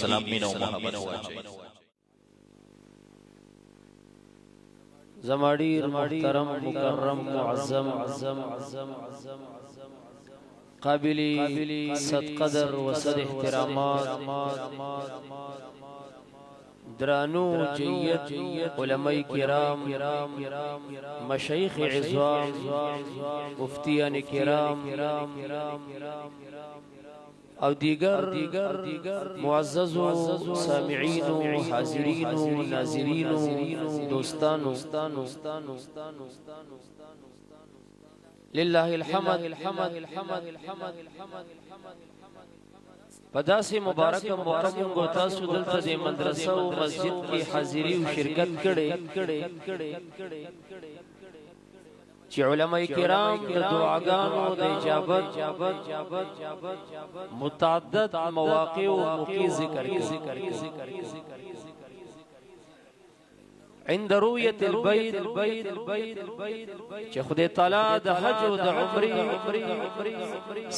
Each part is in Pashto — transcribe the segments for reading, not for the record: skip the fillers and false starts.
سلام مینه او محبت واچوي. زما ډیر محترم مکرم معظم قابل صد قدر و صد احترامات درانو جید علماء کرام مشایخ عظام مفتیان کرام او دیگر معززو سامعینو حاضرینو ناظرینو دوستانو، لله الحمد، په داسې مبارک موقع مونږ تاسو دلته د مدرسه او مسجد کې حاضری او شرکت کړي چې علما کرام د دعاګانو د اجابت متعدد مواقع او موقع ذکر کړي. عند رؤیت البیت، چې خدای تعالی د حج او د عمرې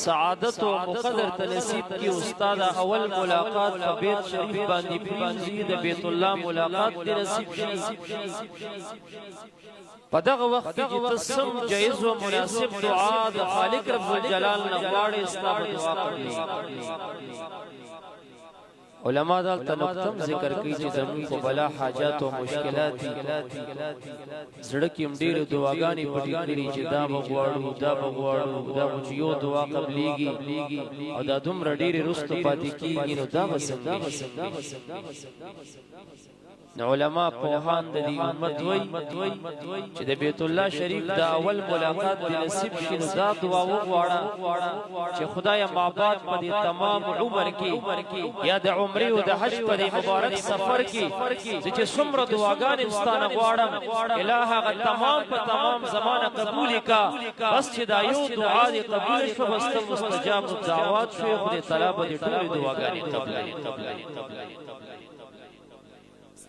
سعادت او مقدر ته نصیب کی، استاد اول ملاقات په بیت شریف باندې پریوزي، د بیت الله ملاقات دې نصیب شي. په دغه وخت کې چې ته سم جایز او مناسب دعا د خالق رب الجلال نه غواړې، ستا به دعا قبلېږي. علما دلته نقطه ذکر کوي چې زموږ په بلا حاجات او مشکلات دي، زړه کې هم ډېرې دعاګانې پټې کړي چې دا به غواړو، دا به غواړو، دا خو چې یو دعا قبلېږي او دا دومره ډېرې وروسته پاتې کېږي، نو دا به څنګه شي؟ نو علما پوهان د دې امت وای چې د بیت الله شریف د اول ملاقات د نصیب شي، نو دا دعا وغواړه چې خدای مابات په دې تمام عمر کې یا د عمرې او د حج په دې مبارک سفر کې چې څومره دعاګانې ستانه غواړم، الہ هغه تمام په تمام زمانه قبول کا. بس چې دا یو دعا دې قبول شو، بس ته مستجاب الدعوات شو، خدای تعالی به دې ټول دعاګانې قبول.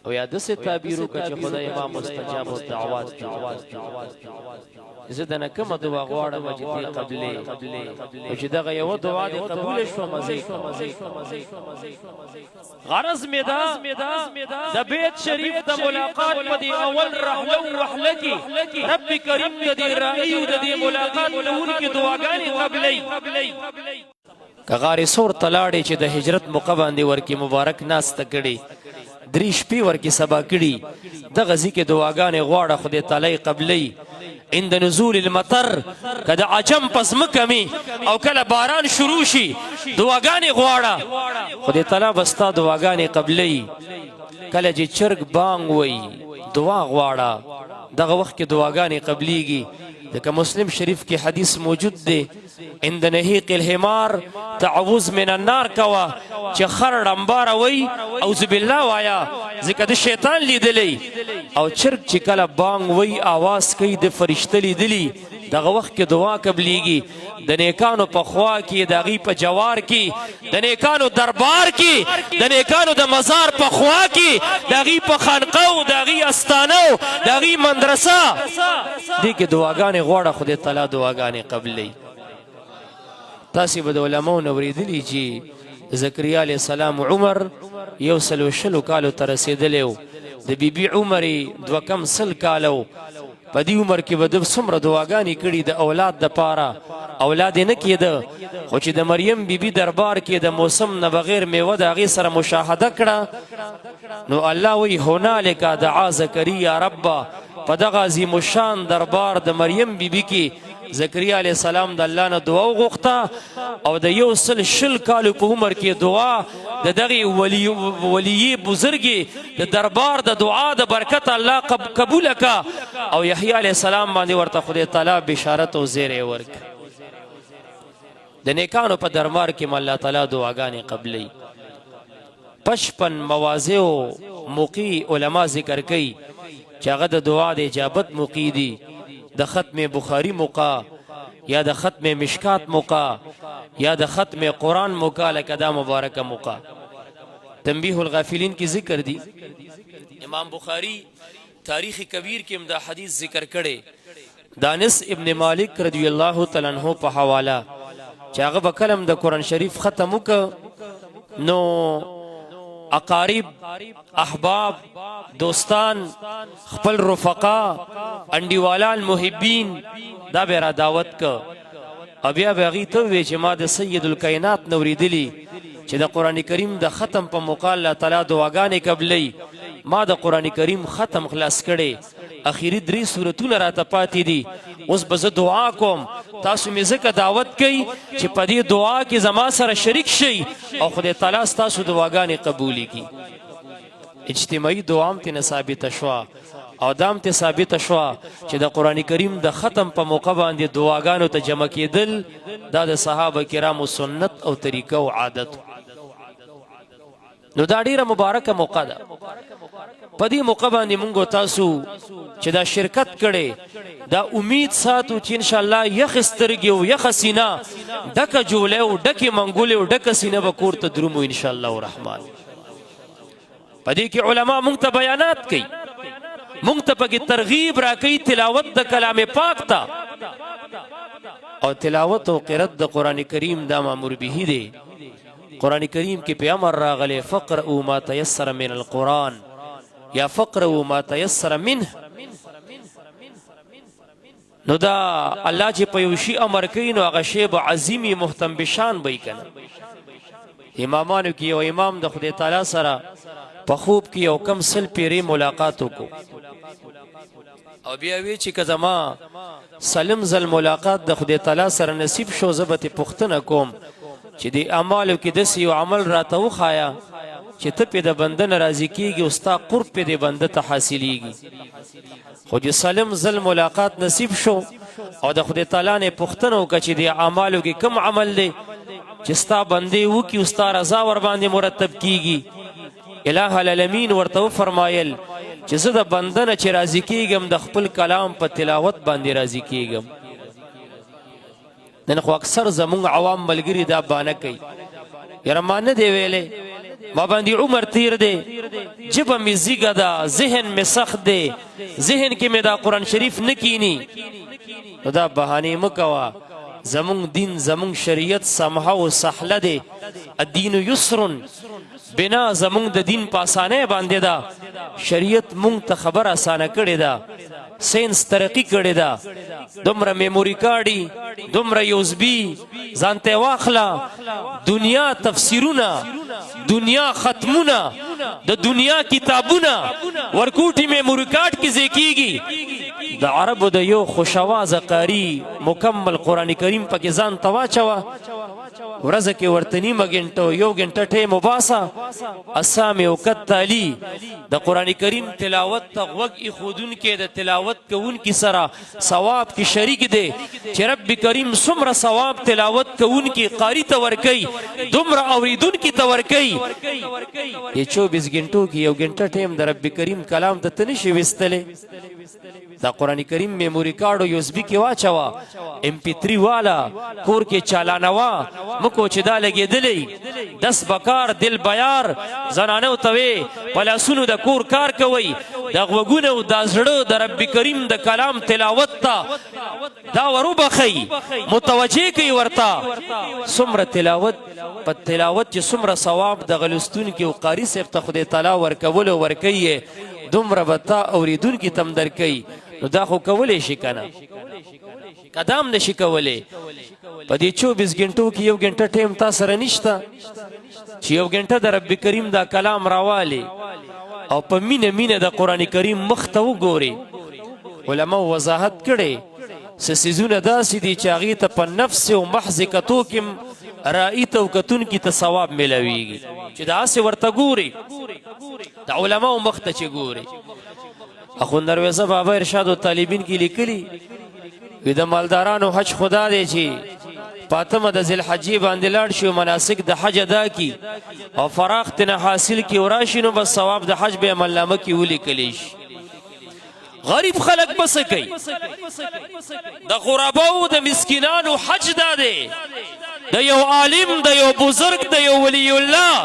او یا دسه تعبیر وکړه چې خدای ما مستجاب الدعوات جوړ، زه د نه کومه دعا غواړم چې تی قبلې، او چې دغه یو دعا دې قبول شو، مزه. غرض می دا د بیت شریف د ملاقات په دی اول رحله او رحله کې رب کریم د دې رائي او د دې ملاقات کوونکې دعاګانې قبلې. که غار ثور ته لاړې چې د هجرت موقع باندې ورکې مبارک ناسته کړي، درې شپې ورکې سبا کړي، دغه ځای کې دعاګانې غواړه، خدای تعالی قبلې. عند نزول المطر، که د عجم پس مکه او کله باران شروع شي، دعاګانې غواړه، خدای تعالی بستا دعاګانې قبلې. کله چې چرګ بانګ وای، دعا غواړه، دغه وخت کې دعاګانې قبليږي. ځکه مسلم شریف کې حدیث موجود دی، عند نهیق الحمار تعوذ من النار کوا، چې خر ډمبار وای، اعوذ بالله وایا، ځکه د شیطان لیدلی. او چرګ چې کله بانګ وای، आवाज کوي، د فرشته لیدلی، دغه وخت کې دعا قبليږي. د نیکانو په خوا کې، د غي په جوار کې، د نیکانو دربار کې، د نیکانو د مزار په خوا کې، د غي په خانقاه او د غي استانه، د غي مدرسه دې کې دعاګانې غواړه، خدای تعالی دعاګانې قبلې. تاسو به د علماو نه ورېدلي چې زکریا علیه السلام عمر 120 کالو ته رسېدلی و، د بیبي عمر یې 102 کاله و. په دې عمر کې به د څومره دعاګانې کړي د اولاد د پاره، اولاد یې نه کېده، خو چې د مریم بیبي دربار کې د موسم نه بغیر میوه د هغې سره مشاهده کړه، نو الله وی هنالک دعا زکریا ربه. په دغه عظیم الشان دربار د مریم بیبي کې زکریا علیه السلام د الله نه دعا وغوښته، او د 120 کالو په عمر کې دعا د دغه ولی ولی بزرګي د دربار د دعا د برکت الله قبول کا، او یحیی علیه السلام باندې ورته خدای تعالی بشارت او زیری ورک. د نیکانو په دربار کې الله تعالی دعاګانې قبلې. 55 مواضع او موقع علما ذکر کوي چې هغه د دعا د اجابت موقع دي، د ختم بخاری موقع یا د ختم مشکات موقع یا د ختم قرآن موقع، لکه دا مبارکه موقع. تنبیه الغافلین کی ذکر دی، امام بخاری تاریخ کبیر کې هم دا حدیث ذکر کړي دانس ابن مالک رضی الله تعالی عنہ په حواله، چې هغه به کلم د قرآن شریف ختم وک نو اقارب، احباب، دوستان، خپل رفقا، انډیوالان، محبین دا به را دعوت ک او بیا به هغوی ته ووایي چې ما د سید الکائنات نه اورېدلي چې د قرآن کریم د ختم په موقع الله تعالی دعاګانې قبلوي. ما د قرآن کریم ختم خلاص کړی، اخیری درې سورتونه راته پاتې دي، اوس به زه دعا کوم، تاسو مې ځکه دعوت کوي چې په دې دعا کې زما سره شریک شئ او خدای تعالی ستاسو دعاګانې قبولې کړي. اجتماعي دعا هم ترېنه ثابته شوه او دا هم ترې ثابته شوه چې د قرآن کریم د ختم په موقع باندې دعاګانو ته جمع کېدل دا د صحابه کرامو سنت او طریقه او عادت. نو دا ډیره مبارکه موقع ده. په دې موقع باندې مونږ تاسو چې دا شرکت کړي دا امید ساتو چې ان شاء الله یخ سترګې او یخ سینه، ډکه جوله او ډکه منګولې او ډکه سینه به کور ته درومو ان شاء الله الرحمن. په دې کې علما مونږ ته بیانات کوي، مونږ ته پکې ترغیب راکوي تلاوت د کلام پاک ته، او تلاوت او قرات د قران کریم دا مامور به دی. قران کریم کې په امر راغلی فقرؤ ما تیسر من القرآن یا فقرؤ ما تیسر منه. نو دا الله چې په یو شی امر کوي نو هغه شی به عظیمي مهتم بشان به کنه. امامانو کې یو امام د خدای تعالی سره په خوب کې یو کم سل پیری ملاقات وکړو او بیا وی چې که زما سلم زل ملاقات د خدای تعالی سره نصیب شو، زه به ترې پوښتنه کوم چې د اعمالو کې داسې یو عمل راته وښایه چې ته پې د بنده نه راضي کېږي او ستا قرب پې د بنده ته حاصلېږي. خو چې سلم زل ملاقات نصیب شو او د خدای تعالی نه پوښتنه وکړه چې د اعمالو کې کوم عمل دی چې ستا بندې وکړي او ستا رضا ورباندې مرتب کېږي، الہ العالمین ورته وفرمایل چې زه د بنده نه چې راضي کېږم د خپل کلام په تلاوت باندې راضي کېږم. نن خو اکثر زمونږ عوام ملګري دا بانه کوي، یاره ما نه دی ویلی، ما باندې عمر تیر دی، ژبه مې زیږه ده، ذهن مې سخت دی، ذهن کې مې دا قرآن شریف نه کینی. نو دا بهانې مه کوه. زمونږ دین، زمونږ شریعت سمحه او سهله دی، الدین یسر، بنا زمونږ د دین په اسانۍ باندې ده. شریعت مونږ ته خبره اسانه کړې ده، ساينس ترقی کړې ده، دومره میموري کارډي، دومره یوزبي ځان ته واخله، دنیا تفسیرونه، دنیا ختمونه، د دنیا کتابونه ورکوټي میموري کارډ کې ځای کیږي. د عربو د یو خوشوازه قاری مکمل قرآن کریم پکې ځان ته واچوه، ورځ کې ورته نیمه ګنټه او یو ګنټه ټایم وباسه، اسامې او کتالي د قرآن کریم تلاوت ته غوږ ایښودونکی د تلاوت کوونکي سره ثواب کې شریک دی چې رب کریم څومره ثواب تلاوت کوونکي قاری ته ورکوي دومره اوریدونکي ته ورکوي. دې 24 ګنټو کې یو ګنټه ټایم د رب کریم کلام ته ته نشي ویستلی. دا قرآن کریم میموري کارډ یو اس بي کې واچوه، ایم پی 3 والا کور کې چالانوا مکو چې دا لګېدلی دس بکار دل بیار زنانو ته وې په لاسونو د کور کار کوئ، د غوږونو او د زړه د رب کریم د کلام تلاوت ته دا وروبخئ، متوجه کوي ورته. څومره تلاوت په تلاوت چې څومره ثواب د غلستونکي او قاري صاحب ته خدای تعالی ورکول او ورکوي، دومره به تا اورېدونکي ته هم درکوي. نو دا خو کولی شي که نه؟ که دا هم نشي کولی، په دې 24 ګنټو کې یو ګنټه ټایم تا سره نشته چې یو ګنټه د رب کریم دا کلام راوالي او په مینه مینه د قرآن کریم مخ ته وګوري. علما وضاحت کړي څه څیزونه داسې دي چې هغې ته په نفس او محض کتو کې رائي ته او کتونکي ته ثواب میلاویږي چې داسې ورته ګوري، د علماو مخ ته چې ګوري. اخوند درویزه بابا ارشاد او طالبین کې لیکلي وی د مالدارانو حج خدا دی چې پاتمه د ذل حجې باندې لاړ شي او مناسک د حج ادا کی او فراغ تنه حاصل کی او راشي نو بس ثواب د حج به عملنامه کې ولیکلی شي. غریب خلک بس کوي، د غرباو د مسکینانو حج دا دی د یو عالم، د یو بزرگ، د یو ولی الله،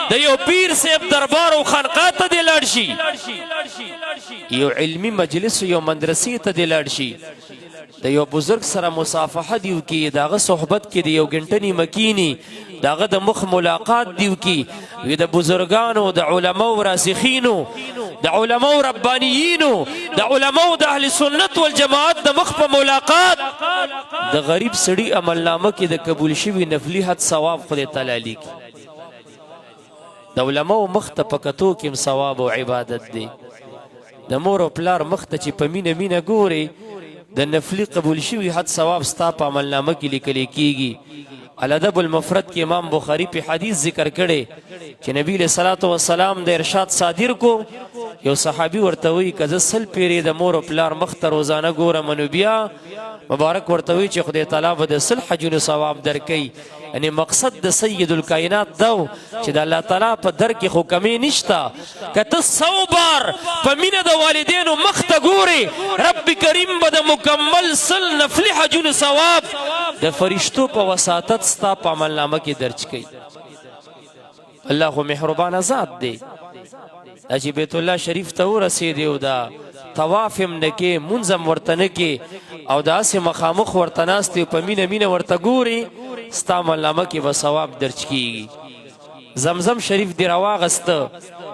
د یو پیر صاحب دربار او خانقاه ته دی لاړ شي، یو علمی مجلس، یو مدرسې ته دی لاړ شي، د یو بزرگ سره مصافحه دی وکړي، د هغه صحبت کې د یو ګنټه نیمه کینی، داغه د مخ ملاقات دیو کی وی د بزرګانو، د علماو راسخینو، د علماو ربانیینو، د علماو د اهل سنت والجماعت د مخ په ملاقات د غریب سړي عمل نامه کې د قبول شوی نفلی حد ثواب خدای تعالی لیکي. د علماو مخ ته په کتو کې ثواب او عبادت دی. د مور او پلار مخ ته چې په مینه مینه ګوري، د نفلی قبول شوی حد ثواب ستا په عمل نامه کې لیکل کیږي. الادب المفرد کې امام بخاری په حدیث ذکر کړي چې نبی له صلوات و سلام د ارشاد صادر کو، یو صحابي ورته وی کزه سل پیری د مور او پلار مخ ته روزانه ګورم، نو بیا مبارک ورته وی چې خدای تعالی به د سل حجونو ثواب درکې. یعنی مقصد د سید الکائنات دا چې د الله تعالی په در کې خو کمی نشتا. کته 100 بار په مینه د والدینو مخ ته ګوري، رب کریم به د مکمل سل نفلی حجونو ثواب د فرشتو په وساطت ستا په عمل نامه کې درج کړي. الله خو مهربان ذات دی. چې بیت الله شریف ته ورسېدې او دا طواف هم نه کې، مونځ هم ورته نه کې، او داسې مخامخ ورته ناست په مینه مینه ورته ګوري، ستا عملنامه کې به ثواب درج کیږي. زمزم شریف دی راواغسته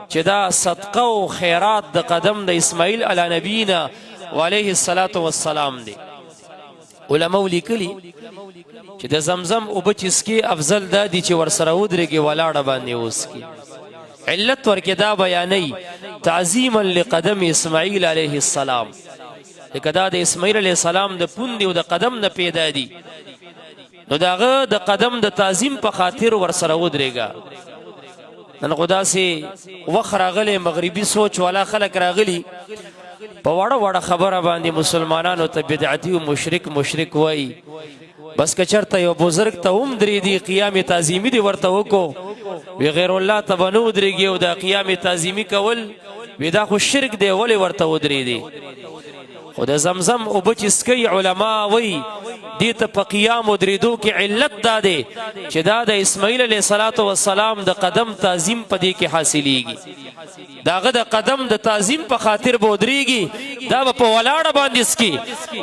چې دا صدقه او خیرات د قدم د اسماعیل علی نبینا وعلیه الصلاة والسلام دی. علماء لیکلي چې د زمزم اوبه چې څکې، افضل دا دي چې ورسره ودرېږي، ولاړه باندې وڅکي. علت ورکې دا بیانوي، تعظیما لقدم اسماعیل علیه السلام، لکه دا د اسماعیل علیه السلام د پوندې او د قدم نه پیدا دي، نو داغه د قدم د تعظیم په خاطر ورسره ودرېږه. نن خو داسې وخت راغلی، مغربي سوچ والا خلک راغلي، په وړه وړه خبره باندې مسلمانانو ته بدعتي او مشرک مشرک وایي. بس که چرته یو بزرگ ته هم درې دی، قیام تعظیمی دی ورته وکړو، وی غیر الله ته به نه ودرېږي او دا قیام تعظیمی کول وی دا خو شرک دی، ولې ورته ودرېدي؟ خو د زمزم اوبه چې څکوي، علما وایي دې ته په قیام ودرېدو کې علت دا دی چې دا د اسماعیل علیه الصلاة والسلام د قدم تعظیم په دې کې حاصلیږي. داغه د قدم د تعظیم په خاطر به ودرېږي، دا به په ولاړه باندې څکي.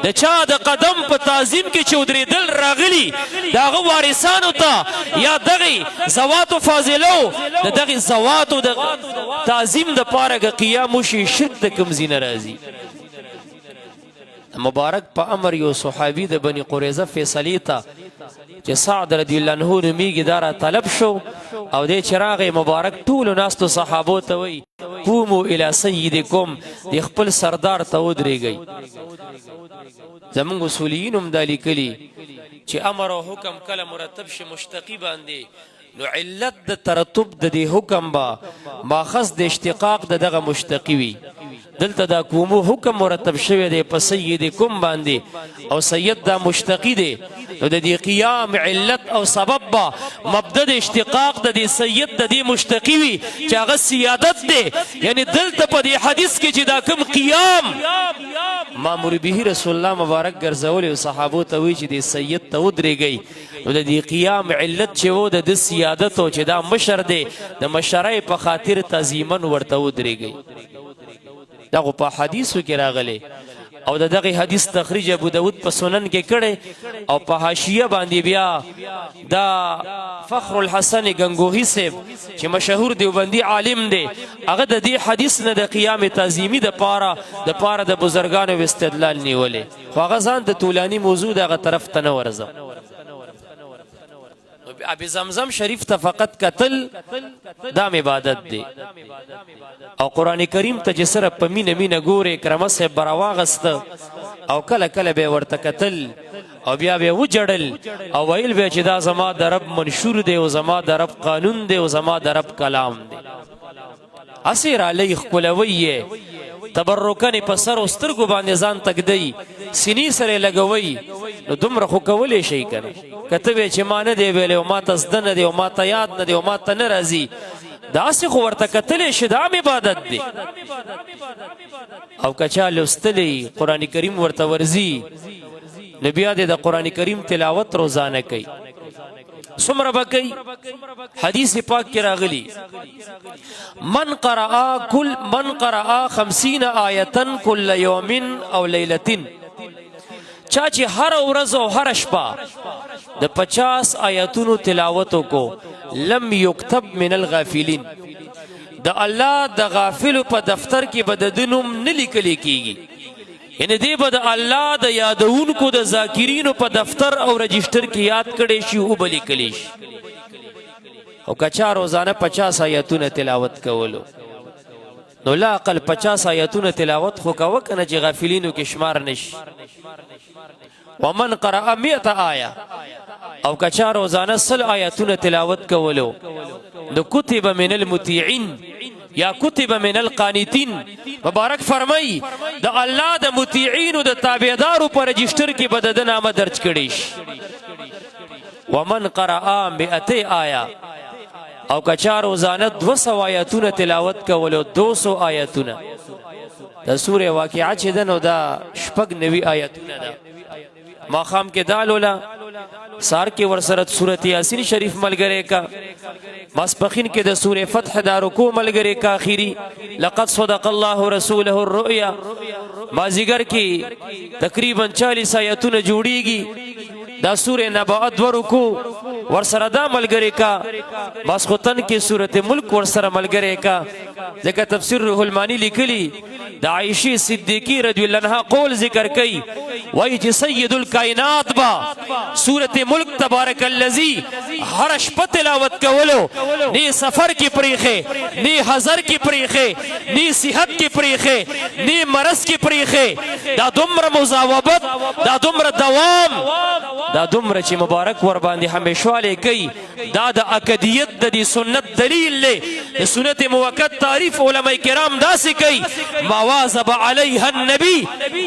د چا د قدم په تعظیم کې چې ودرېدل راغلي، داغه وارثانو ته یا دغې ذواتو فاضلو د دغې ذواتو د تعظیم د پاره که قیام وشي، شرک د کوم ځای نه راځي؟ مبارک په امر یو صحابي د بني قریظه فیصلې ته چې سعد رضی الله عنه نومېږي، دا را طلب شو او د چراغ مبارک ټولو ناستو صحابو ته وی قومو الی سیدکم، د خپل سردار ته ودرېږئ. زمونږ اصولیین هم دا لیکلي چې امر او حکم کله مرتب شي مشتقي باندې، نو علت د ترتب د دې حکم با ماخذ د اشتقاق د دغه مشتقي وي. دلته دا کومو حکم مرتب شوی دی په سیدکم باندې او سید دا مشتقي دی، نو د دې قیام علت او سبب با مبدا د اشتقاق د دې سید د دې مشتقي وي چې هغه سیادت دی. یعنی دلته په دې حدیث کې چې دا کوم قیام مامور به رسول الله مبارک ګرځولی او صحابو ته وی چې دې سید ته ودرېږئ، نو د دې قیام علت چې و د د سیادت او چې دا مشر دی، د مشرۍ په خاطر تعظیما ورته ودرېږئ. دا خو په حدیثو کې راغلی او د دغه حدیث تخریج ابو داود په سنن کې کړي او په حاشیه باندې بیا دا فخر الحسن گنگوهی صاحب چې مشهور دیوبندی عالم دی، هغه د دې حدیث نه د قیام تعظیمی د پاره د بزرګانو استدلال نیولې، خو هغه ځان د طولانی موضوع دغه طرف ته نه ورځم. ابي زمزم شریف ته فقط قتل دا عبادت دی او قران کریم ته چې سره په مینه مینه ګوره، کرمه صاحب براواغست او کله کله به ورته قتل او بیا به وجړل او ویل به چې دا زما د رب منشور دی او زما د رب قانون دی او زما د رب کلام دی. اسیر علی خپلوي تبرکن په سر او سترګو باندې ځان تکدی، سینې سره لګوي، نو دومره خو کولی شي کنه؟ کته وی چې ما نه دی ویلی او ما ته زده نه دی او ما ته یاد نه دی او ما ته نه راځي، داسې خو ورته کتلی شي، دا هم عبادت دی. او که چا لوستلی قرآن کریم ورته ورځي، نو بیا دې د قرآن کریم تلاوت روزانه کوي. څومره به کوي؟ حدیث پاک کې راغلی، من قرأ 50 آیة كل يوم او ليلة، چا چې هر ورځ او هر شپه د 50 آیاتونو تلاوت وکړو، لم یكتب من الغافلین، د الله د غافلو په دفتر کې به د ده نوم نه لیکل کېږي. یعنی دی به د الله د یادونکو د ذاکرینو په دفتر او رجسټر کې یاد کړی شي او به لیکلی شي. او که چا روزانه 50 آیتونه تلاوت کولو، نو لا اقل 50 آیتونه تلاوت خو کوه کنه چې غافلینو کې شمار نشي. ومن قرأ 100 آیه، او که چا روزانه 100 آیتونه تلاوت کولو، نو کتب من المطیعین یا کتب من القانتین. مبارک فرمای د الله د مطیعین او د تابعدارو پر رجستر کې به د نامه درج کړي شي. ومن قرأ 200 آیه، او که چا روزانه 200 آیتونه تلاوت کولو، 200 آیتونه، د سوره واقعه چې ده نو دا 96 آیتونه ده. ماښام کې دا لوله، سار کې ورسره سورت یاسین شریف ملګری کا، ماسپخین کې د سوره فتح دا رکوع ملګری کا، اخیری لقد صدق الله رسوله الرؤيا، مازیګر کې تقریبا 40 آیتونه جوړیږي، دا سوره نبأ 2 رکوع ورسره دا ملګری کا، ماسخوتن کې سورت ملک ورسره ملګری کا. ځکه تفسیر روح المانی لیکلی د عائشې صدیقی رضی الله عنها قول ذکر کوي، وایي چې سید الکائنات با سورت ملک تبارک الذی هر شپه تلاوت کولو، نی سفر کې پریخه، نی حضر کې پریخه، نی صحت کې پریخه، نی مرض کې پریخه. دا دومره مزاوبت، دا دومره دوام، دا دومره چې مبارک ور باندې همیشواله کوي، دا د اکدیت د دې سنت دلیل دی. د سنت موقت تعریف علما کرام داسې کوي، ما واظب علیها النبی،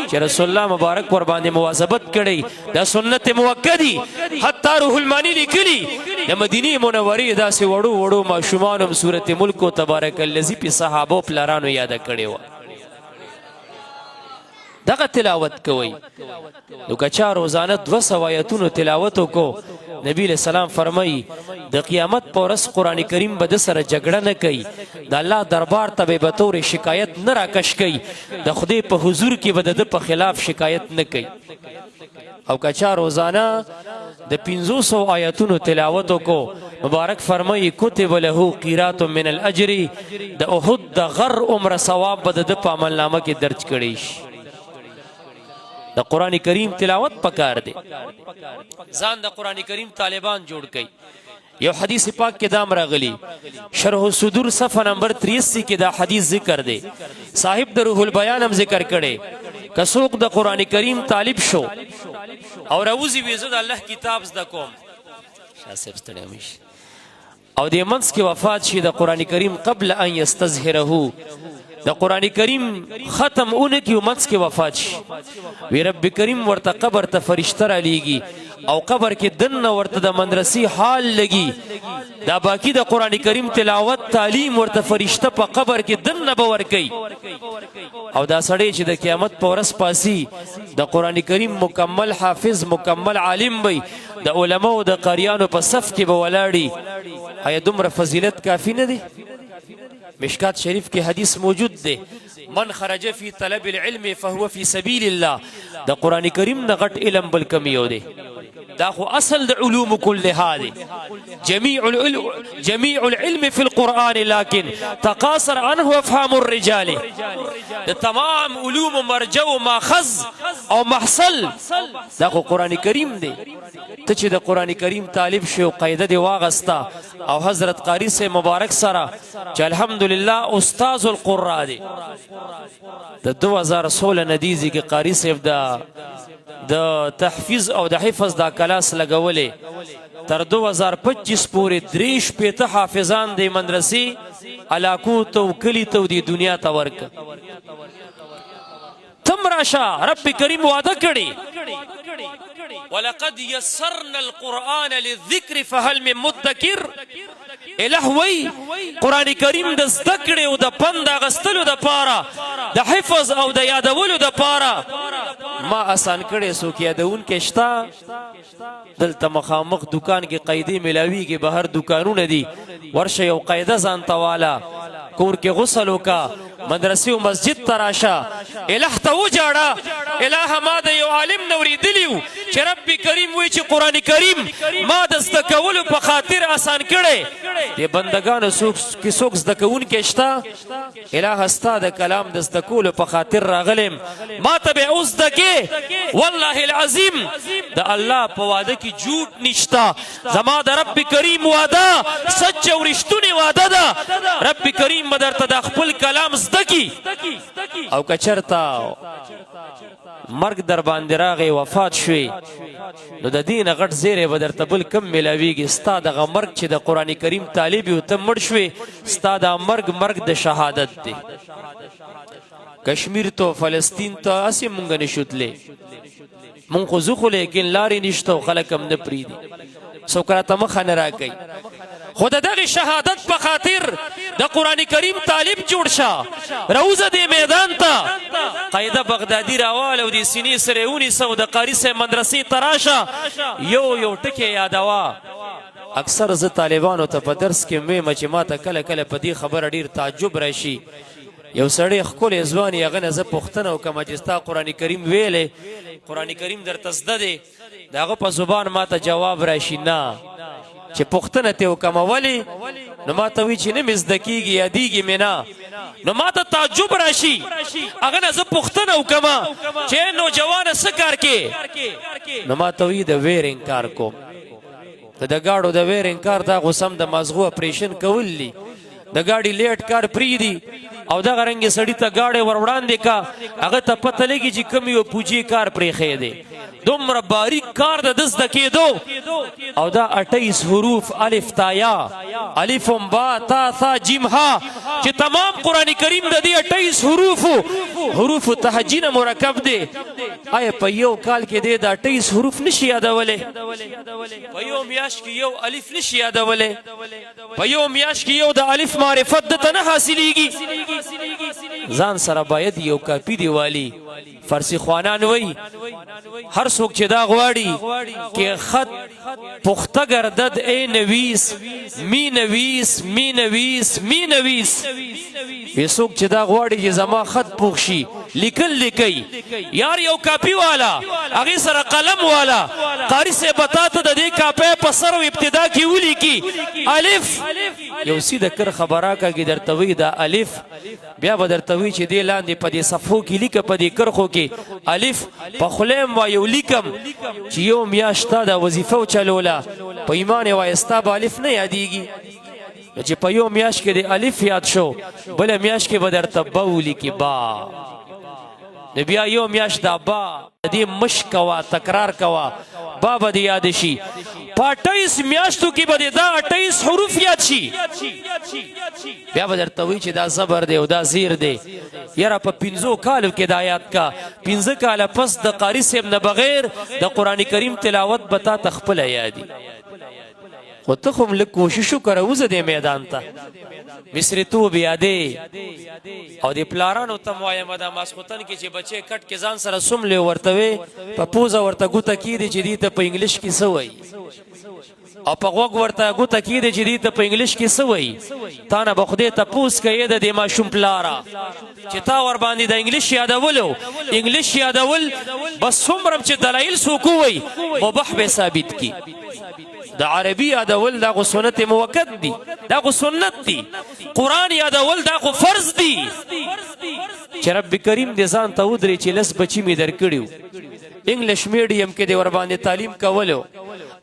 چې رسول الله مبارک ور باندې مواظبت کړي، دا سنت موقت دي. حتی روح المانی لیکلی د مدینه منورې داسې وړو وړو ماشومانو هم سورت ملک او تبارک الذی په صحابو پلرانو یاده کړې وه. دغه تلاوت کوي. نو که چا روزانه 200 آیتونو تلاوت وکړو، نبی علیہ السلام فرمایي د قیامت پر ورځ قرآن کریم به د سره جګړه نه کوي، د الله دربار ته به بطور شکایت نه راکش کوي، د خدای په حضور کې به د ده په خلاف شکایت نه کوي. او که چا روزانه د 500 آیتونو تلاوت وکړو، مبارک فرمایي کتب له قیرات من الاجر، د احد د غر عمر ثواب به د ده په عملنامه کې درج کړی شي. د قرآن کریم تلاوت پکار دی، ځان د قرآن کریم طالبان جوړ کړي. یو حدیث پاک کې دام راغلی، شرح صدور صفحه نمبر 83 کې دا حدیث ذکر دی، صاحب د روح البیان هم ذکر کړي، که څوک د قرآن کریم طالب شو او راوځي وي زه د الله کتاب زده کوم، شاه صاحب ستړی مه شي، او د منځ کې وفات شي د قرآن کریم قبل ان یستظهره، د قرآن کریم ختم اونه کې منځ کې وفات شي، وی رب کریم ورته قبر ته فرشته را لیږي او قبر کې دننه ورته د مدرسې حال لګي، دا باقی د قرآن کریم تلاوت تعلیم ورته فرشته په قبر کې دننه به ورکوي. او دا سړی چې د قیامت په ورځ پاسي د قرآن کریم مکمل حافظ مکمل عالم وي، د علماو د قاریانو په صف کې به ولاړي. آیا دومره فضیلت کافي نه دی؟ مشکات شریف کې حدیث موجود دی، من خرج فی طلب العلم فهو فی سبیل الله. د قرآن کریم نه غټ علم بل کم یو دی، دا خو اصل د علوم كلها دی. جميع العلم في القرآن لكن تقاصر عنه افهام الرجال. د تمام علوم مرجع او ماخذ او محصل دا خو قرآن کریم دی. ته چې د قرآن کریم طالب شې او قاعده دې واغسته او حضرت قاری سے مبارک سره چې الحمدلله استاد القرا دی، د 2016 ندیزي کې قاری صاحب د تحفیظ او د حفظ دا کلاس لګولې، تر 2025 پورې 63 حافظان د مدرسې علاقو ته او کلي ته د دنیا ته ورک. تم راشه، رب کریم وعده کړې، ولقد يسرنا القرآن للذکر فهل من مدکر. الہ وی قرآن کریم د زده کړې او د پند اخیستلو دپاره، د حفظ او د یادولو دپاره ما اسان کړی. څوک یادوونکی شته؟ دلته مخامخ دکان کې قاعدې ملاویږي، بهر دکانونه دي، ورشه یو قاعده ځان ته واله. کور کې غسل وکا، مدرسې او مسجد ته راشه، الہ ته وجاړه. الہ، ما د یو عالم نه اورېدلي وو چې رب کریم وایي چې قرآن کریم ما د زده کولو په خاطر آسان کړی د بندګانو. څوک کې څوک زده کوونکی شته؟ الہ، ستا د کلام د زده کولو په خاطر راغلم، ما ته به اوس زده کې. والله العظیم، د الله په وعده کې جھوټ نشتا. زما د رب کریم وعده سچ او رښتونی وعده ده. رب کریم به درته د خپل کلام زده کی. او که چرته مرګ در باندې راغی، وفات شوي، نو د دین غټ زیری به درته بل کم ملاویږي؟ ستا دغه مرګ چې د قرآن کریم طالب یو ته مړ شوې، ستا دا مرګ مرګ د شهادت دی. کشمیر ته، فلسطین ته هسې مونږ نشو تللی. مونږ خو ځو خو لیکن لارې نشته او خلک هم نه پرېږدي، څوک راته مخه نه راکوي. خو د دغه شهادت په خاطر د قرآن کریم طالب جوړ شه، روزه دې میدان ته، قاعده بغدادي راواله او د سینې سره ونیسه او د قاري صاحب مدرسې ته راشه، یو یو ټکی یادوه. اکثر زه طالبانو ته په درس کې وایم چې ما ته کله کله په دې خبره ډیر تعجب راشي. یو سړی ښکلی ځوان یې، هغه نه زه پوښتنه وکړم چې ستا قرآن کریم ویلی، قرآن کریم درته زده دی؟ د هغه په زبان ما ته جواب راشي نه. چې پوښتنه ترې وکړم ولې، نو ما ته وایي چې نه مې زده کېږي، یادېږي مې نه. نو ما ته تعجب راشي. هغه نه زه پوښتنه وکړم چې نوجوانه، څه کار کې؟ نو ما ته وایي د ویرینګ کار کوم. د گاډو د ویرینګ کار، دا خو سم د مازغو اپریشن کول دي. د گاډي لیټ کار پریدي او دغه رنګ سړی ته گاډي ور وړاندې کا، هغه ته پته لګي چې کم یو پوجي کار پرې خې دی. دومره باریک کار د دز د کېدو. او دا 28 حروف، الف تا یا، الف با تا ثا جیم ها، چې تمام قران کریم د دې 28 حروف تهجین مرکب دی، آیا په یو کال کې دې دا 28 حروف نشي یادولې؟ په یو میاش کې یو الف نشي یادولې؟ په یو میاش کې یو د الف معرفت د ته نه حاصلېږي؟ ځان سره باید یو کاپی دی والی. فارسی خوانان وای، هر څوک چې دا غواړي کې خط پخته گردد، ای نویس می نویس می نویس می نویس. څوک چې دا غواړي چې زما خط پوخ شي، لیکل لیکي، یار یو کاپی والا، هغه سره قلم والا. قاری سے بتا ته د دې کاپی په سر او ابتدا کې ولیکي الف، یو سیده کر خبره کوي درته وی دا الف. بیا به درته وی چې دې لاندې په دې صفحو کې لیکه، په دې کرښو کې الف. په خولیم وایو لیکم چې یو میاشت تا دا وظیفه وچلوله، په ایمان وایه ستا به الف نه یادېږي. چې په یو میاشت کې د الف یاد شو، بله میاشت کې به درته با ولیکي، با. نو بیا یو میاشت دا با دې مشق کوه، تکرار کوه، با به دې یاد شي. په 28 میاشتو کې به دې دا 28 حروف یاد شي. بیا به درته وایي چې دا زبر دی او دا زیر دی. یاره، په 5 کالو کې دا یاد کا. 5 کاله پس د قاری صاحب نه بغیر د قرآن کریم تلاوت به تا ته خپله یادي. خو ته خو هم لږ کوشش وکړه، وځه دې میدان ته، مصری توب یادې. او د پلارانو ته وایم، دا ماسخوتن کې چې بچي کټ کې ځان سره سملې ورته وي، په پوزه ورته ګوته کیدي چې دې ته په انګلیش کې څه وایي، او په غوږ ورته ګوته کیدي چې دې ته په انګلیش کې څه وایي، تا نه به خدای تپوس کوي د دې ماشوم پلاره چې تا ور باندې د انګلیش یادولو. انګلیش یادول بس څومره چې دلایل څوک وایي، مباح به ثابت کی. د عربي یادول دا خو سنت موکد دی، دا خو سنت دی. قرآن یادول دا خو فرض دی چې رب کریم دې ځان ته ودرې چې لس بچی می درکړیو، انګلیش میډیم کې دی ور باندې تعلیم کولو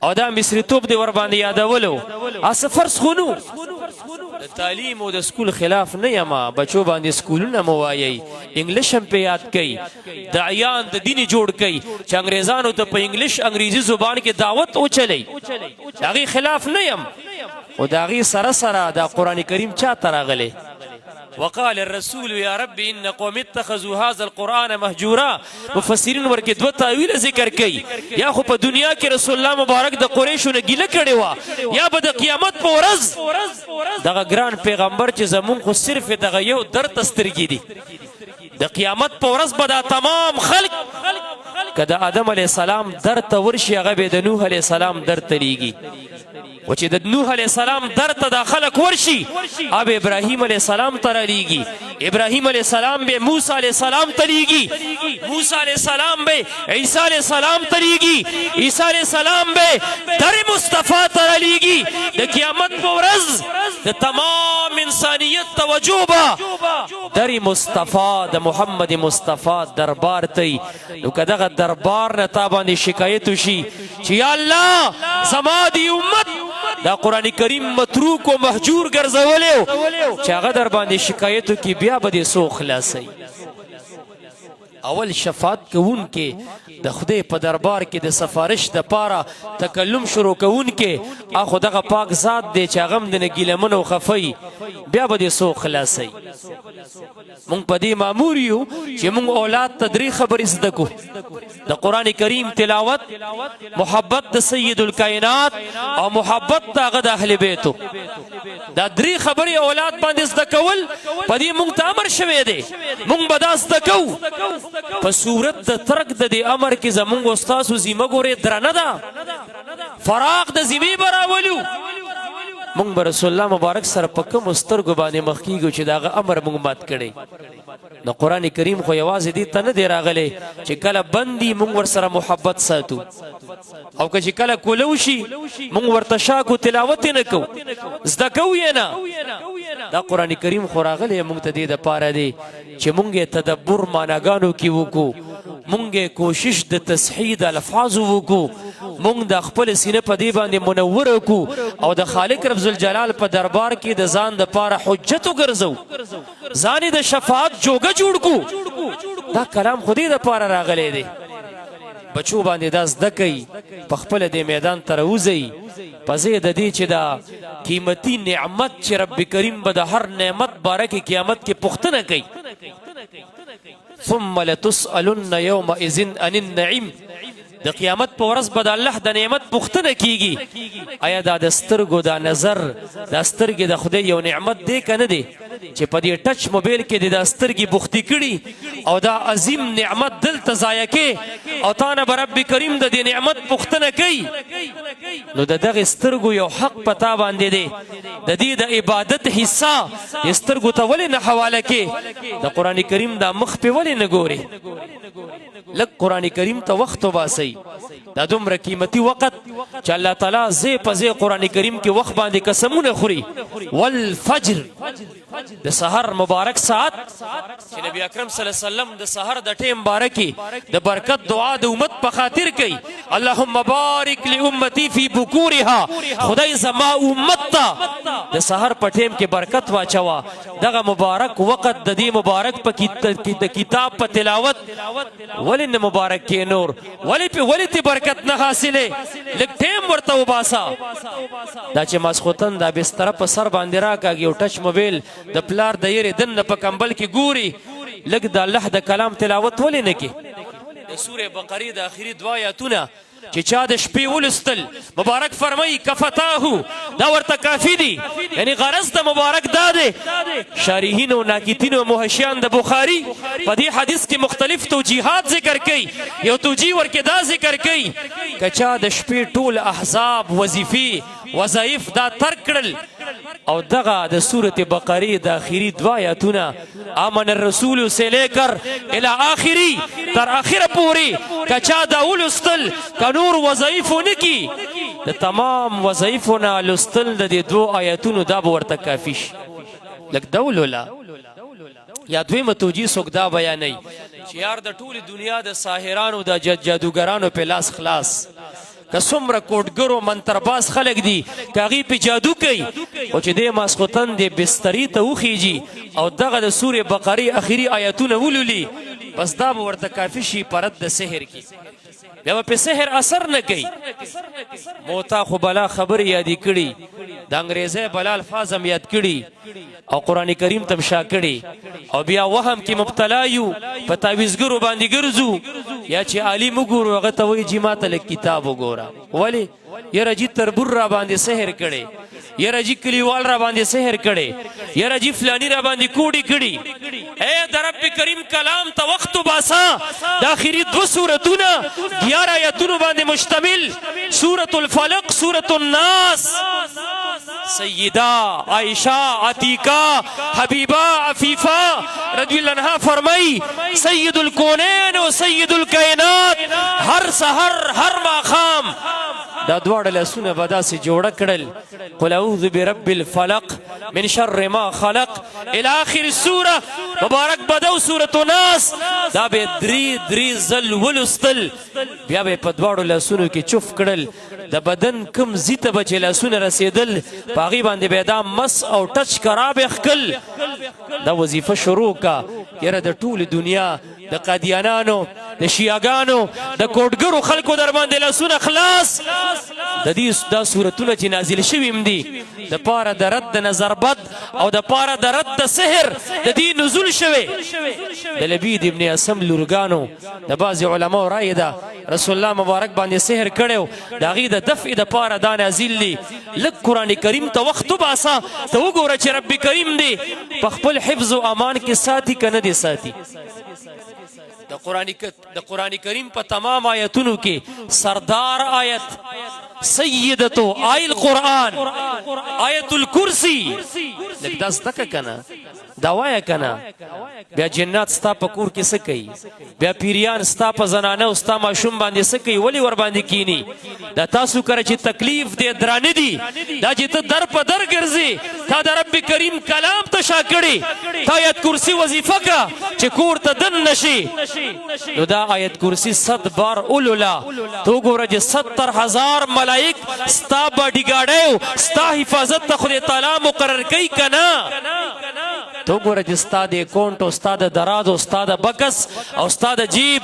او دا مصری توب دی ور باندې یادولو، اس فرض خونو. د تعلیم او د سکول خلاف نه یم. بچو باندې سکولونه مو وایي، انګلیش هم په یاد کړئ، داعیان د دین جوړ کړئ چې انګریزانو ته په انګلیش، انګریزي زبان کې دعوت وچلی، هغه خلاف نه یم. خو د هغې سره سره دا قرآن کریم چا ته راغلی؟ وقال الرسول يا رب ان قوم اتخذوا هذا القرآن مهجورا. مفسرین ورکه دوه تاویل ذکر کوي. یا خو په دنیا کې رسول الله مبارک د قریشو نه ګیله کړې و، یا به د قیامت په ورځ دغه ګران پیغمبر چې زمون خو صرف دغه یو در سترګې دي، د قیامت په ورځ به دا تمام خلق که د آدم علی السلام در ته ورشي، هغه به د نوح علی السلام در ته لیږي. و چې د نوح علی السلام در ته دا خلک ورشي، اب ابراهیم علی السلام ته رالیږي، ابراهیم علی السلام به موسی علی السلام ته لیږي، موسی علی السلام به عیسی علی السلام ته لیږي، عیسی علی السلام به در مصطفی ته رالیږي. د قیامت په ورځ د تمام انسانیت توجه به در مصطفی، د محمد مصطفی دربار ته. نو که دغه دربار نه تا باندې شکایت وشي چې یا الله، زما دی امت دا قرآن کریم متروک او مهجور ګرځولیو، چې هغه در باندې شکایت وکړي، بیا به دې څو خلاصوي؟ اول شفاعت کوونکې، د خدای په دربار کې د سفارش د پاره تکلم شروع کوونکې اخو دغه پاک ذات دی چې هغه هم د نه ګیلمن او خفی، بیا به دې څو خلاصوي؟ مونږ په دې مامور یو چې مونږ اولاد ته درې خبرې زده کو: د قرآن کریم تلاوت، محبت د سید الکائنات او محبت د هغه د اهل بیتو. دا درې خبرې اولاد باندې زده کول په دې مونږ ته امر شوی دی. مونږ به دا زده کوو. په صورت د ترک د دې امر کې زمونږ استادو ذمه ګورې درنه ده، فراق د ذمې به راولو. مونږ به رسول الله مبارک سره په کوم سترګو باندې مخ کیږو چې داغه امر مونږ مات کړي؟ د قران کریم خو یوازې دې ته نه دی راغلی چې کله بندي مونږ ور سره محبت ساتو، او که چې کله کولو شي مونږ ورته شاکو، تلاوت نه کو، زده کو یې نه. دا قران کریم خو راغلی مونږ ته دې د پاره دی چې مونږ تدبر معناګانو کې وکړو، مونږ کوشش د تصحیح د الفاظ وکړو، مونږ د خپل سینه په دی باندې منور کو او د خالق رب ذوالجلال په دربار کې د ځان د پاره حجت وګرځو، ځان د شفاعت جوګه جوړ کو. دا کلام خو دې د پاره راغلی دی. بچو باندې دا زده کوي، په خپل د میدان ته راوځي، په ځای د دې چې دا قیمتي نعمت چې رب کریم به د هر نعمت باره کې قیامت کې پوښتنه کوي، ثم لتسألن يومئذ عن النعيم، د قیامت په ورځ به د الله د نعمت پوښتنه کیږي. آیا دا د سترګو دا نظر، دا سترګې د خدای یو نعمت دی که نه دی چې په دې ټچ موبایل کې د دا سترګې بوختې کړي او دا عظیم نعمت دلته ضایع کې، او تا نه به رب کریم د دې نعمت پوښتنه کوي؟ نو د دغه سترګو یو حق په تا باندې دی، د دې د عبادت حصہ د سترګو ته ولې نه حواله کې؟ د قرآن کریم دا مخ په ولې نه ګوري؟ لږ قرآن کریم ته وخت وباسئ. دا دومره قیمتي وخت چې الله تعالی زه په زه قرآن کریم کې وخت باندې قسمونه خوري. والفجر، د سحر مبارک ساعت، چې نبی اکرم صلی الله علیه وسلم د سحر د ټیم مبارکي د برکت دعا د امت په خاطر کوي، اللهم بارک لامتی فی بکورها، خدای زما امت ته د سحر په ټیم کې برکت واچوا. دغه مبارک وخت د دې مبارک په کتاب په تلاوت ولې نه مبارک کې؟ نور ولې په ولې ته برکت نه حاصله؟ لږ ټیم ورته وباسا. دا چې ماسخوتن دا بستر په سر باندې راکاږي او ټچ موبایل د پلار د یری دنه په کمبل کې ګوري، لږ د الله د کلام تلاوت ولې نه کې؟ د سوره بقره د اخیری دوا آیاتونه چې چا د شپې ولستل، مبارک فرمای کفتاه، دا ورته کافی دي. یعنی غرض د مبارک دا دی، شارحین او ناکتین او محشیان د بخاری په دې حدیث کې مختلف توجیهات ذکر کړي. یو توجیه ورکه دا ذکر کړي که چا د شپې ټول احزاب، وظیفې، وظایف دا ترک کړل او دغه د سورة بقره د اخیری دوا آیاتونه، آمن الرسول سے لے کر الى آخری، تر اخره پوری که چا دا ولستل، که نور وظایف نه کی، د تمام وظایفو نه لستل د دې دوو آیاتونو دا به ورته کافي شي. لږ دا ولوله. یا دویمه توجیه څوک دا بیانوي چې یار، د ټولې دنیا د ساحرانو، د جادوګرانو په لاس خلاص، که څومره کوټګرو منترباز خلک دي، که هغوی پې جادو کوي، خو چې دی ماسخوتن دې بسترې ته وخیږي او دغه د سورې بقرې اخري آیتونه ولولي، بس دا به ورته کافي شي په رد د سحر کې، بیا به په سحر اثر نه کوي. موتا خو بلا خبرې یادې کړي، د انګریزۍ بلا الفاظ هم یاد کړي او قرآن کریم تم شا کړي، او بیا وهم کې مبتلا یو، په تعویذګرو باندې ګرځو، یا چې عالم وګورو هغه ته وایي چې ماته لږ کتاب وګوره. ولی؟ یاره جی، تربور را باندې سحر کړي. یاره جی کلیوال را باندې سحر کړي، یاره جی فلانی را باندې کوډي کړي. اے د رب کریم کلام ته وخت وباسا. د اخري دو سورتونه 11 آیتونو باندې مشتمل، سورة الفلق، سورة الناس. سیدہ عائشہ، عتیقہ، حبیبہ، عفیفہ رضی اللہ عنہ فرمائی، سید الکونین و سید الکائنات هر سحر هر ماښام دا دواړه لاسونه به داسې جوړه کړل، قل اعوذ برب الفلق من شر ما خلق الى اخر السوره مبارک بدو سورة الناس، دا به درې درې ځل ولوستل، بیا به په دواړو لاسونو کې چوف کړل. د بدن کم زیته به چې لاسونه رسېدل، په هغې باندې به دا مس او ټچ کرا به ښکل. دا وظیفه شروع کا. یاره د ټولې دنیا د قادیانانو، د شیعاګانو، د کوټګرو خلکو در باندې لاسونه خلاص. د دې دا سورتونه چې نازل شوي هم دي د پاره د رد د نظر بد او د پاره د رد د سحر، د دې نزول شوی. د لبید ابن اسم لورګانو، د بعضې علماو رایه ده، رسول الله مبارک باندې سحر کړی، د هغې د دفع د پاره دا نازل دي. لږ قرآن کریم ته وخت وباسه، ته وګوره چې رب کریم دی په خپل حفظ او امان کې ساتي که نه دی ساتي. د قرآن کریم په تمام آیتونو کې سردار آیت، سیدتو آی القرآن، آیت الکرسی. لږ دا زده که کنه، دا وایه کنه، بیا جنات ستا په کور کې څه کوي؟ بیا پیریان ستا په زنانه او ستا ماشوم باندې څه کوي؟ ولې ور باندې کینی؟ دا تاسو کره چې تکلیف دی درانه دي، دا چې ته در په در ګرځې، تا د رب کریم کلام ته شا کړي. تا آیت کرسی وظیفه کا چې کور ته دن نشي. نو دا آیت کرسی 100 بار اولولا، تو ګوره چې 70,000 ملائک ستا باډي ګاډیو ستا حفاظت ته خدای تعالی مقرر کوي که نه؟ تو ګوره چې ستا د اکاونټ او ستا د دراز او ستا د بکس او ستا د جیب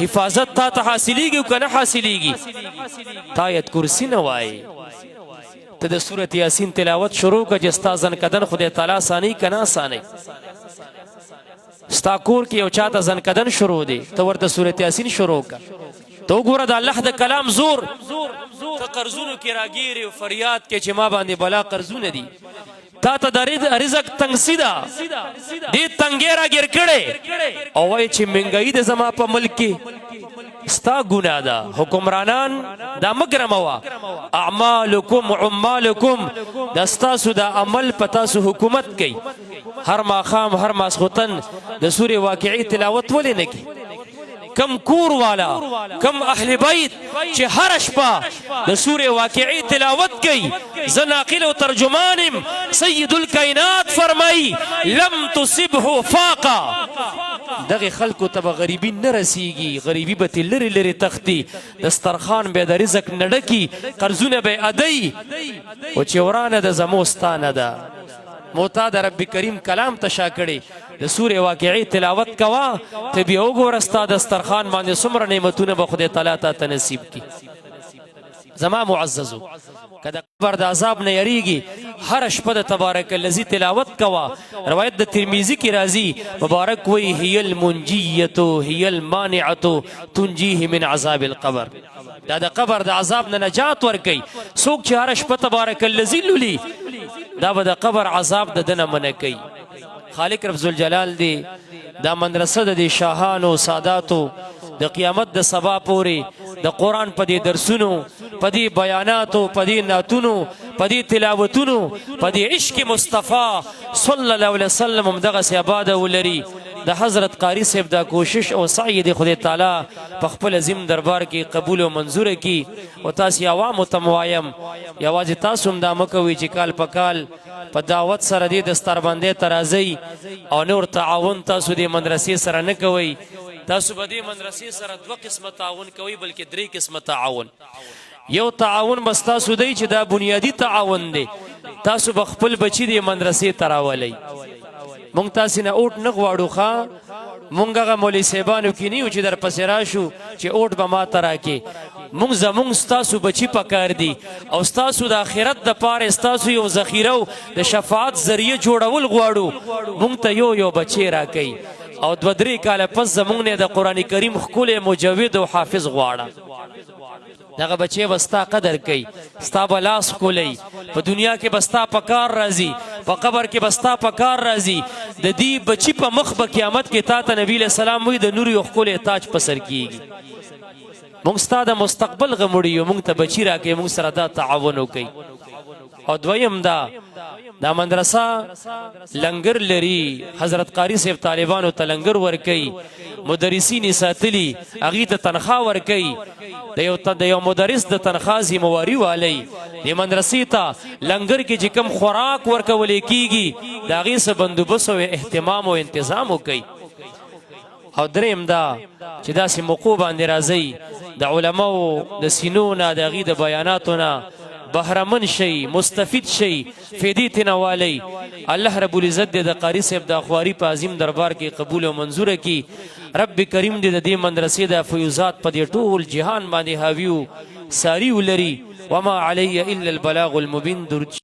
حفاظت تا ته حاصلېږي او که نه حاصلېږي؟ تا آیت کرسی نه وایې. ته د سورت یاسین تلاوت شروع کړه چې ستا ځنکدن خدای تعالی اسانوي که نه اسانوي. ستا کور کې یو چاته ځنکدن شروع دی، ته ورته سورت یاسین شروع کړه، ته وګوره د الله د کلام زور. ته قرضونو کې راګیرې او فریاد کې چې ما باندې بلا قرضونه دي، تا ته د رزق تنګسي ده، دې تنګې راګیر کړی او وایي چې منګایي د زما په ملک کې. ستا ګناه ده. حکمرانان دا مه ګرموه. اعمالکم عمالکم، دا ستاسو د عمل په تاسو حکومت کوي. هر ماښام هر ماسخوتن د سورې واقعي تلاوت ولې نه کوي؟ کم کور والا، کم اهل بیت چې هر شپه د سورې واقعي تلاوت کوي، زه ناقل او ترجمان یم، سید الکائنات فرمایي لم تصبه فاقه، دغه خلکو ته به غریبي نه رسیږي، غریبي به ترې لرې لرې تښتي، دسترخوان به د رزق نه ډکي، قرضونه به ادي. او چې ورانه ده زمو ستا نه ده، موتا د رب کریم کلام ته شا کړي. د سورې واقعي تلاوت کوه، ته بیا وګوره ستا دسترخوان باندې څومره نعمتونه به خدای تعالی تا ته نصیب کړي. زما معززو، که د قبر د عذاب نه یریږي، هر شپه د تبارک الذی تلاوت کوه. روایت د ترمذی کې راځي، مبارک وی هي المنجیة هي المانعة تنجیه من عذاب القبر. دا د قبر د عذاب نه نجات ورکوي. څوک چې هر شپه تبارک الذی لولي، دا به د قبر عذاب د دنه منع کوي. خالق رب ذوالجلال دی دا مدرسه د شاهانو ساداتو د قیامت د سبا پورې د قرآن په دې درسونو، په دې بیاناتو، په دې نعتونو، په دې تلاوتونو، په دې عشق مصطفی صلی الله علیه وسلم هم دغسې آباده ولري. د حضرت قاری صاحب دا کوشش او سعی دی خدای تعالی په خپل عظیم دربار کې قبول او منظور کړي. او تاسو عوامو ته وایم، یوازې تاسو هم دا مه کوئ چې کال په کال په دعوت سره دې دستاربندۍ ته راځئ او نور تعاون تاسو دې مدرسې سره نه کوئ. تاسو به دې مدرسې سره دوه قسمه تعاون کوئ، بلکې درې قسمه تعاون. یو تعاون به ستاسو دی چې دا بنیادي تعاون دی، تاسو به خپل بچي دې مدرسې ته راولئ. مونږ تاسې نه اوټ نه غواړو، ښه مونږ هغه مولوي صاحبانو کې نه یو چې در پسې راشو چې اوټ به ما ته راکې. مونږ زمونږ ستاسو بچي پکار دي او ستاسو د آخرت دپاره ستاسو یو ذخیره او د شفاعت ذریعه جوړول غواړو. مونږ ته یو یو بچی راکوي او دوه درې کاله پس زمونږ نه د قرآن کریم ښکلی مجود او حافظ غواړه. دغه بچی به ستا قدر کوي، ستا به لاس ښکلوي، په دنیا کې به ستا په کار راځي، په قبر کې به ستا په کار راځي. د دې بچی په مخ به قیامت کې تا ته نبی علیہ السلام وایي د نور یو ښکلی تاج په سر کیږي. موږ ستا د مستقبل غمړي یو، موږ ته بچی راکې، موږ سره دا تعاون وکړي. او دویم دا دا مدرسه لنګر لري، حضرت قاری صاحب طالبانو ته لنګر ورکي، مدرسین ساتلی، هغه ته تنخوا ورکي، د یو مدرس د تنخوا ذمہواری والی. د مدرسې ته لنګر کې چې کم خوراک ورکول کیږي د هغې څه بندوبست او اهتمام او انتظام وکړي. او دریم دا چې داسې موقع باندې راځي د علماو د سینو نه، د هغې د بیاناتو نه بهرمن شي، مستفید شي، فیدې ترې والی. الله رب العزت دې د قاری صاحب د خواري په عظیم دربار کې قبول او منظور کړي. رب کریم دې د دې مدرسې د فیوزات په دې ټول جهان باندې حاویو ساری ولري. وما علی الا البلاغ المبین. درود.